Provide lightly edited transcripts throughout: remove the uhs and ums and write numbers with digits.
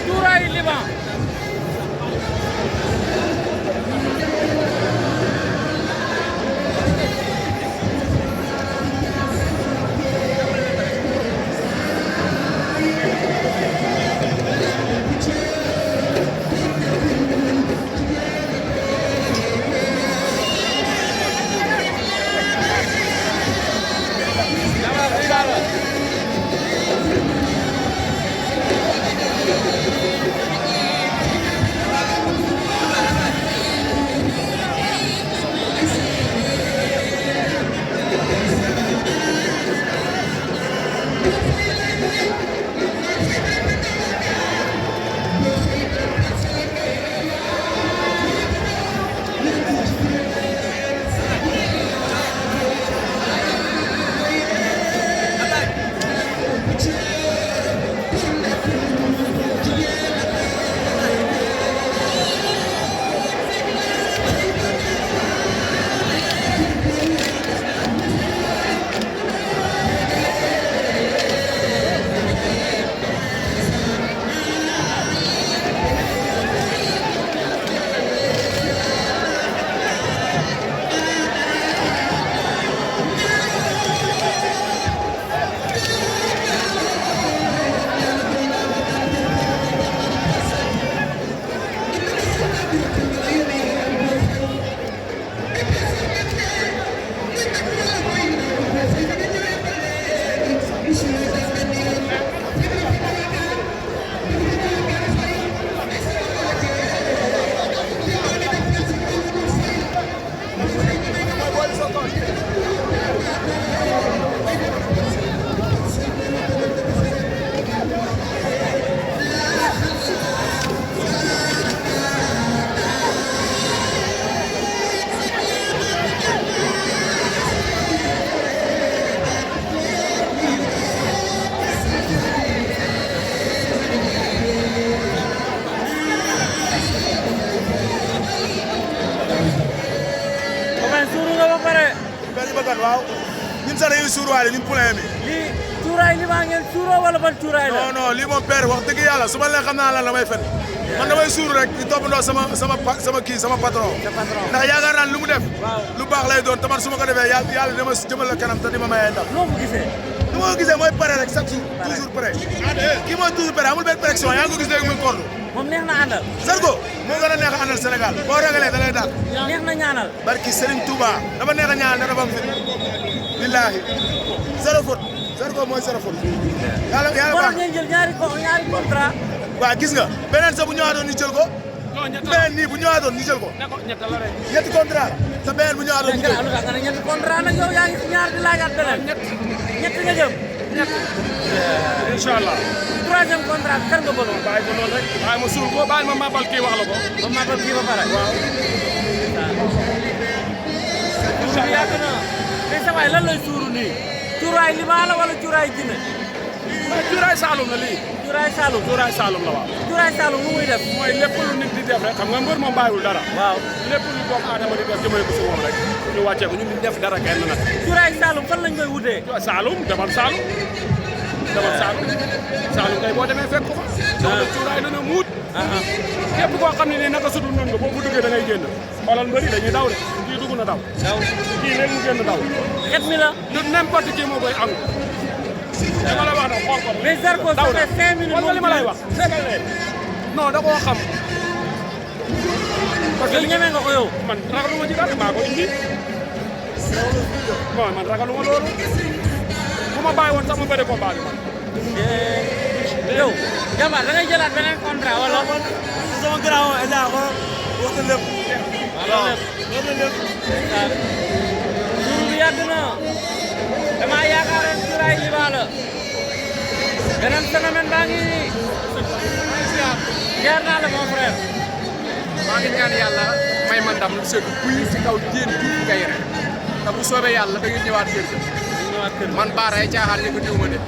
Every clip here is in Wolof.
cuuraayu liban waaw ñun sax dañuy suur waale ñun poulain mi. lii cuuraay li maa ngeen suuroo wala ban cuuraay la. non lii moom père wax dëgg yàlla su ma leen xam naa lan la may fen man damay suur rek di toppandoo sama patron. ndax yaakaar naa lu mu def. lu baax lay doon te man su ma ko defee yàlla dama jëmal la kanam te di ma mayee ndax. noo ko gisee. nu ma ko gisee mooy pare rek chaque jour toujours prêt. kii mooy toujours prêt amul benn pression yaa ngi ko gis léegi muy kordu. moom neex na àndal. Zarko moo gën a neex a àndal Sénégal boo ragalee da lay daal. neex na ñaanal. barki Serigne Touba dafa neex a ñaanal dafa am fit. billahi zéro faute Zarko mooy zéro faute. yàlla baax ngeen jël ñaari contrat. waaw gis nga beneen sa bu ñëwaatoon ñu jël ko. beneen nii bu ñëwaatoon ñu jël ko. ñetti contrat te beneen bu ñëwaatoon ñu jël ko. nga ne ñetti contrat nag yow yaa ngi si ñaar di laajaat beneen. ñett nga jëm. incha allah. troisième contrat kan nga bëgg. bàyyi ko noonu rek bàyyi ma suul ko bàyyi ma mabal kii wax la ko. ba mabal kii ba pare. waaw. incha allah yàgg na. mais sa waay lan lay suuru nii. cuuraay limaa la wala cuuraay jinne. mais cuuraay Saalum la lii. cuuraay Saalum. cuuraay Saalum la waaw. cuuraay Saalum lu muy def. mooy lépp lu nit di def rek xam nga mbër moom bàyyiwul dara. waaw lépp lu doomu aadama di def jëmale ko si moom rek ñu wàccee ko ñu def dara kenn nag. cuuraay Saalum fan lañ koy wutee. Saalum demal Saalum. demal Saalum. Saalum kay boo demee fekk ko fa. soxla cuuraay dana muut. képp koo xam ne nii naka sudul noonu nga boo ko duggee da ngay génn. xoolal mbëri dañuy daw de kii dugg na daw. kii léegi mu génn daw. xet mi la. du n'importe qui moo koy am. dama la wax nag xool ko. mais Zarko ça fait 5 minutes xool li ma lay wax. non da koo xam. parce que ñeme nga ko yow. man ragaluma ci dara maa ko indi. bon man ragaluma loolu. bu ma bàyyi woon sax ma bëri combat bi man. yow jàmbaar da ngay jëlaat beneen contrat wala. sama grand Eda ko wax na lépp. waaw wax na lépp. suur bi yàgg na. damaa yaakaaroon cuuraay limaa la. beneen phénomène baa ngi nii. jaar naa la mon frère. maa ngi ñaan yàlla may ma ndam lu sedd buy ci kaw jéen Diouf ngay rek te bu soobee yàlla da ngeen ñëwaat kër ga. man Baara ay caaxaan ñu ko diw ma de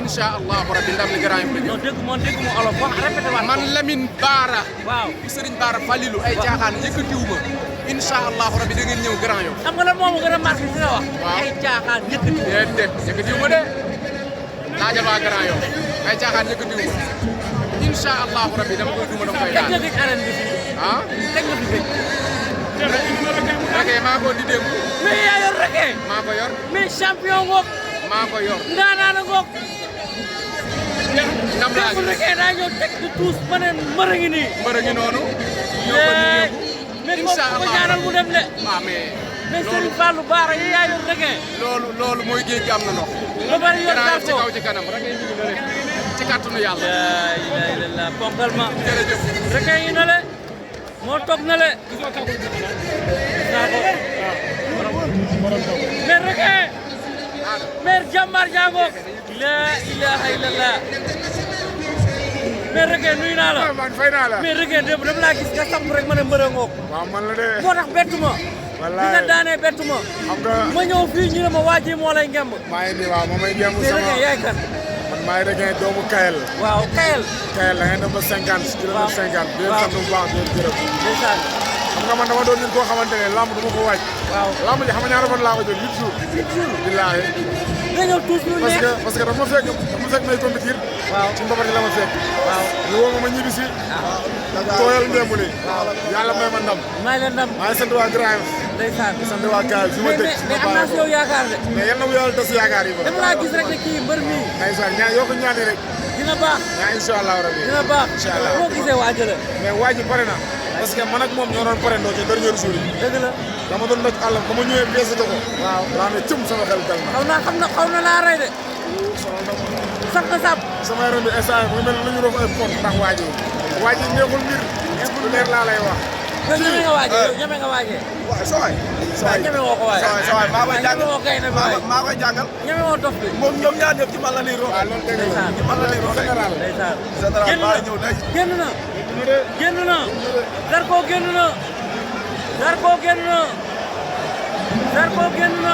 incha allahu rabbi ndam li grand yi la non dégg mu olof wax répété waat. man Lamine Baara. waaw bu Serigne Baara Falilou ay caaxaan yëkkatiw ma incha allahu rabbi da ngeen ñëw grand yow. xam nga lan moomu gën a marqué si la wax. waaw ay caaxaan yëkkati. déedéet yëkkatiw ma de laajal waa grand yow ay caaxaan yëkkatiw ma incha allahu rabbi dama koy duma dama koy kañ nga daan gëj arène bi fii ah kañ nga fi gëj rek maa ko di démb mais yaa yor rek maa ko yor mais champion ngoog maa ko yor ndaanaana ngoog ndam laa bu rek daa ñëw teg di tuus ma ne mbër a ngi nii mbër a ngi noonu ñoo ko di démb mais incha ko allah ñaanal mu dem de ah mais mais Serigne Fallou Bara yi yaa yor rek loolu mooy géej gi am na ndox ba bari yor danaa daal ci kaw ci kanam rek ay ngi na rek ci kàttanu yàlla laa ilaaha illallaah ponkal ma jërëjëf rek yi na le moo toog na le naa ko mais rek mais jàmbaar jàngoog laa ilaaha illallaah mais rek nuyu naa la man fay naa la mais rek dem laa gis nga samp rek ma ne mbër a ngoog waaw man la de moo tax bettu ma bi nga daanee bettu ma xam nga ma ñëw fii ñu ne ma waa ji moo lay ngemb maa ngi nii waaw moom may jéem mais sama rek yaay kan man maa ngi rek doomu Kayel waaw kayel Kayel la ngeen dem ba 50 kilomètre 50 di leen sant bu baax di leen gërëm ndeysaan xam nga man dama doon nit koo xamante ne lamb du ma ko waaj waaw lamb ji xam nga ñaata fan laa ko jël 8 jours billaahi nga ñëw tuus lu neex parce que dama fekk may compétir waaw ci mbapat yi la ma fekk waaw ñu woo ma ñibbi si tooyal ndémb li yàlla may ma ndam may la ndam maa ngi sant waa Grand ndeysaan sant waa Kayel fi ma dëkk mais am naa si yow yaakaar de mais yal na mu yàlla tas yaakaar yi ba dama laa gis rek ne kii mbër mi ndeysaan ñaan yoo ko ñaani rek dina baax ñaa incha allah rabbi dina baax incha allah boo gisee waajale mais waa ji pare na parce que man ak moom ñoo doon pare ndoo ci dernier jour yi dëgg la dama doon doj àllam ba ma ñëwee bees ko waaw daa ne cëm sama xel dal na xaw na laa rey de sax na sàpp sama yaram bi instant mu mel lu ñu rof ay pont ndax waa ji neexul mbir lu leer laa lay wax yow ñeme nga waajee yow ñeme nga waajee waaw sooy ñeme woo ko waaye sooy maa koy ñeme woo kay na bi waaye maa koy jàngal ñeme woo dof bi moom ñoom ñaar ñëpp ci man la nii rox waaw loolu dëgg la ndeysaan ci man la nii rox général ndeysaan général maa ñëw day génn na génn na Zarko génn na Zarko génn na Zarko génn na